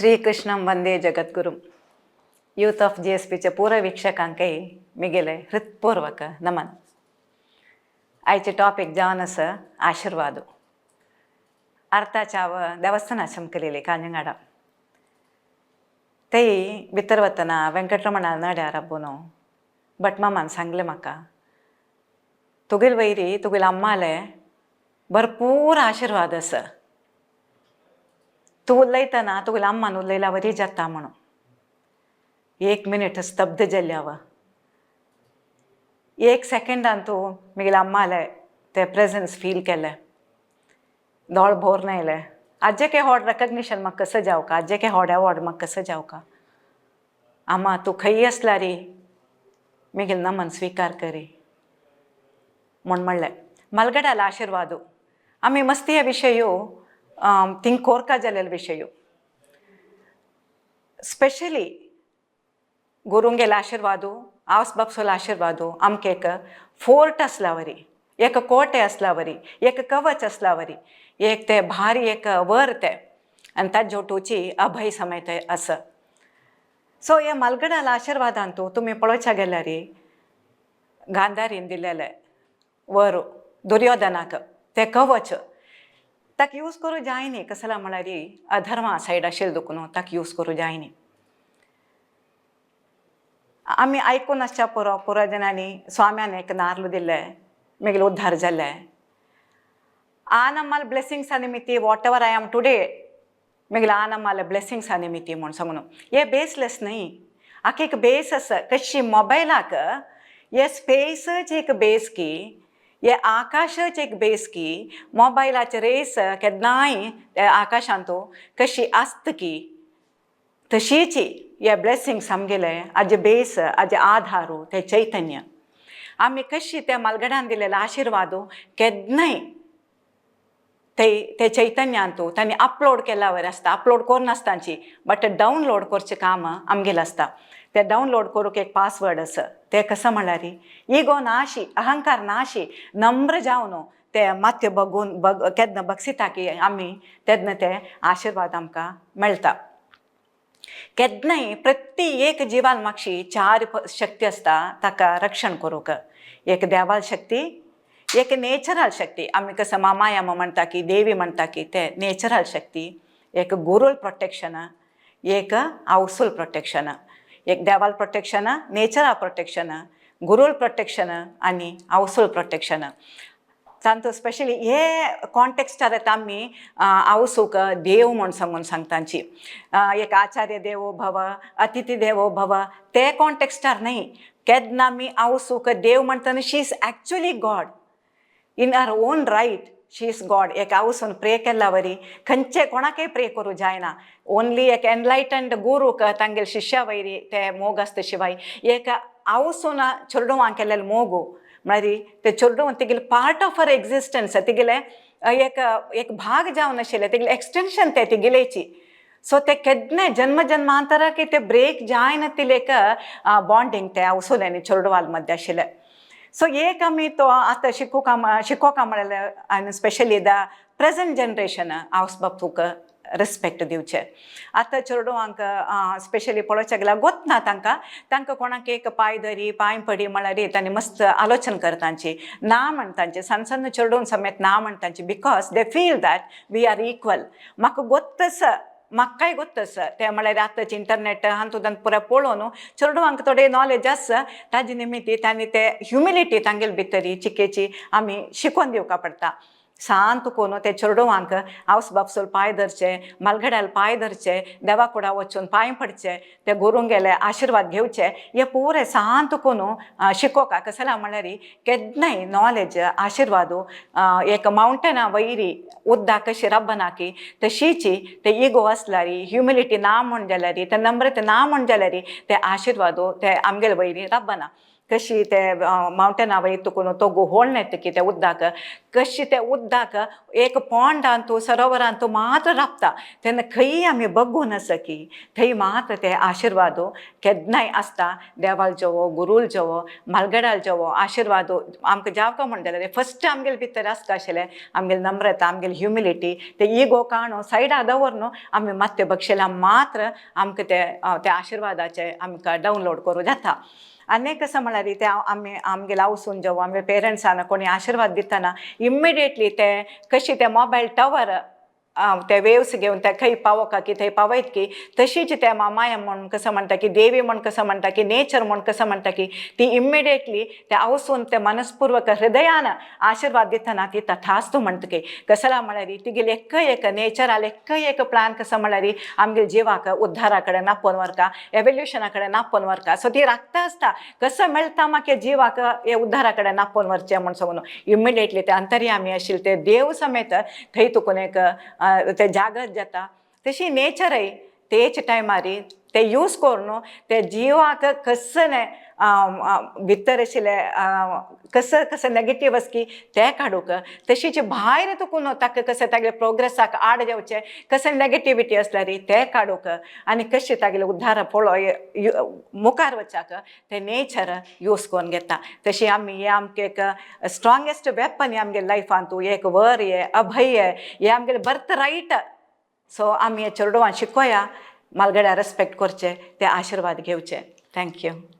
श्रीकृष्णं वंदे जगद्गुरु. Youth of जीएसपीच्या पुराय वीक्षकांकय मिगेले हृत्पूर्वक नमन. आयचे टॉपिक जावन आसा आशिर्वाद. अर्थाचाव देवस्थान चमकलेले कांजंगाडा तेय भितर वतना वेंकटरमणा नड्यार आब्बोनो भटमामान सांगलें म्हाका, तुगेल वयरी तुगेल अम्माले भरपूर आशिर्वाद आसा, तूं उलयतना तुगेले अम्मान उलयल्या वरी जाता म्हणून. एक मिनीट स्तब्ध जाल्लें हांव. एक सेकंडान तूं म्हगेल्या अम्माले ते प्रेजन्स फील केलें, दोळ भोर आयले. आज्जे होड रेकग्निशन म्हाका कसो जावका, आज्जे होड अवॉर्ड म्हाका कसो जावका. आमा तूं खंय आसल्यारी म्हगेलें नमन स्विकार करी म्हूण म्हणलें. मलगडाल आशिर्वादू आमी मस्तीय विशयो थिंग कोरका जालेले विशयो. स्पेशली गुरुंगेले आशिर्वादू, आवस बापसोलो आशिर्वादू आमकां एक फोर्ट आसल्या वरी, एक कोटे आसल्या वरी, एक कवच आसल्या वरी, एक ते भारी एक वर ते आनी ताजे ओटूची अभय समय ते आसा. सो हे मालगडाल आशिर्वादान तूं तुमी पळोवच्या गेल्यार गांधारीन दिलेले वर दुर्योधनाक ते कवच ताका यूज करूं जाय न्ही. कसला म्हळ्यार अधर्मा सायड आशिल्लें देखून ताका यूज करूं जाय न्ही. आमी आयकून आसच्या पुरो, पुरोजनांनी स्वाम्यान एक नार्ल दिल्ले, मागीर उद्धार जाले. आनम्माल ब्लेसिंग्सा निमित्ती whatever I am today मागीर आनम्माले ब्लेसिंग्सा निमित्ती म्हूण सांगून हे बेसलेस न्हय. हाका एक बेस आसा. कशी मोबायलाक हे स्पेसच एक बेस की, हे आकाशच एक बेस की, मोबायलाचे रेस केन्नाय आकाशांत कशी आसता की, तशीच हे ब्लेसिंग्स आमगेले हाजे बेस, हाजे आधारू ते चैतन्य. आमी कशी त्या मालगडान दिलेले आशिर्वाद केन्नाय ते ते चैतन्यांतू तांणी अपलोड केल्या वयर आसता. अपलोड करनासतांची बट डावनलोड करचें काम आमगेलें आसता. ते डावनलोड करूंक एक पासवर्ड आसा. ते कसो म्हळ्यार इगो नाशी, अहंकार नाशी, नम्र जावन ते माथ्यो बगून बग केन्ना बगसिता की आमी तेन्ना ते आशिर्वाद आमकां मेळटा. केन्नाय प्रति एक जिवाल मागशी चार शक्ती आसता ताका रक्षण करूंक. एक देवाल शक्ती, एक नेचरल शक्ती, आमी कसं मामायामा म्हणटा की देवी म्हणटा की ते नेचरल शक्ती, एक गुरूल प्रोटेक्शन, एक हावसूल प्रोटेक्शन. एक देवाल प्रोटेक्शन, नेचरल प्रोटेक्शन, गुरूल प्रोटेक्शन आनी हावसूल प्रोटेक्शन. तांतू स्पेशली हे कॉन्टेक्स्टार येता आमी आवसूक देव म्हूण सांगून सांगतांची. एक आचार्य देवो भव, अतिथी देवो भव, ते कॉन्टेक्स्टार न्हय. केन्ना आमी आवसूक देव म्हणटना she is actually God in her own right. She is God. एक आवसून प्रे केल्ल्या वरी खंयचे कोणाकय प्रे करूं जायना. ओनली एक एनलायटन्ड गुरूक तांगेले शिष्या वयरी ते मोग आसता. शिवाय एक आवसून चेडवांक केल्लेले मोगू म्हळ्यार ते चेडूं तिगेले पार्ट ऑफ हर एक्झिस्टन्स, तिगेले एक एक भाग जावन आशिल्ले, तिगेले एक्सटेंशन ते तिगेलेची. सो ते केन्नाय जन्म जन्मांतराक ते ब्रेक जायना तिले एक बॉन्डिंग ते आवसुले चेडवाल मध्य आशिल्ले. सो एक आमी तो आतां शिकोवका शिकोवका म्हळ्यार आनी स्पेशली the present generation आवस बापूक रिस्पेक्ट दिवचे. आतां चेडवांक स्पेशली पळोवच्या गेल्यार गोत ना तांकां. तांकां कोणाक एक पांय धरी, पांय पडी म्हळ्यार तांणी मस्त आलोचन करतांची, ना म्हणटांची. सान सान चेडून समेत ना म्हणटांची because they feel that we are equal. म्हाका गोत्त आसा, म्हाकाय गोत्त आसा. तें म्हळ्यार आतांचे इंटरनेट हातूंत पुराय पळोवन चेडवांक थोडें नॉलेज आसा. ताजे निमित्ती तांणी ते ह्युमिलिटी तांगेले भितरी चिकेची आमी शिकोवन दिवपा पडटा. शांत करून ते चेडवांक आवस बापसूल पांय धरचे, मालगड्याल पांय धरचे, देवा कुडा वचून पांय पडचे, ते गुरुंगेले आशिर्वाद घेवचे, हे पुरे शांत करून शिकोवका. कसला म्हळ्यार केन्नाय नॉलेज आशिर्वाद एक मावंटना वयरी उदक कशी रब्बना की तशीची ते इगो आसल्यार, ह्युमिलिटी ना म्हण जाल्यार, ते नम्रता ना म्हण जाल्यार ते आशिर्वाद ते आमगेले वयरी रब्बना. कशी ते मावंटना वयर तुकून तो होळण येता की ते उदक कशी ते उदक एक पोंडांतू सरोवरांतू मात्र राबता तेन्ना खंय आमी बगून आसा की थंय मात्र ते आशिर्वादो केन्नाय आसता. देवाल जेवो, गुरूल जेवो, म्हालगड्याल जेवो आशिर्वादो आमकां जावका म्हण जाल्यार फस्ट आमगेले भितर आसता आशिल्लें आमगेली नम्रता, आमगेली ह्युमिलिटी. ते इगो काणू सायडा दवरन आमी मात्य बक्षिल्या मात्र आमकां ते त्या आशिर्वादाचे आमकां डावनलोड करूं जाता. आनी कसो म्हळ्यार ते आमी आमगेले आवसून जेवो, आमगे पेरंट्सान कोणी आशिर्वाद दितना इमिडिएटली ते कशी ते मोबायल टावर ते वेव्स घेवन ते खंय पावोका की थंय पावयत की, तशीच ते मामाया म्हण कसं म्हणटा की, देवी म्हण कसं म्हणटा की, नेचर म्हण कसं म्हणटा की, ती इमिडिएटली ते आवसून ते मनस्पूर्वक हृदयान आशिर्वाद दितना ती तथास्तु म्हणटा की. कसला म्हळ्यार तिगेली एक एक नेचराल एक एक प्लान कसं म्हळ्यार आमगेले जिवाक उद्धारा कडेन आपोवन व्हरता, एवोल्युशना कडेन आपोवन व्हरता. सो ती राखता आसता कसं मेळटा म्हाका जिवाक हे उद्धारा कडेन आपोवन व्हरचें म्हण सांगून. इमिडिएटली ते अंतर्यामी आशिल्ले ते देव समेत थंय तुकून एक ते जागत जाता. तशी नेचरय तेच टायमार ते यूज करून ते जिवाक कसं भितर आशिल्ले कसं कसं नेगेटीव आसा की ते काडूंक, तशीच भायर तुकून ताका कसं तागेले प्रोग्रेसाक आड जावचें कसं नेगेटिविटी आसल्यार ते काडूंक आनी कशें तागेले उद्धार पळय मुखार वचाक ते नेचर यूज करून घेता. तशी आमी हे आमकां एक स्ट्रोंगेस्ट वेपन हे आमगे लायफांतू एक वर, हे अभय, हे आमगेले बर्थ रायट. सो आमी हे चेडवां शिकोया, म्हालगड्या रेस्पेक्ट करचे, ते आशिर्वाद घेवचे. Thank you.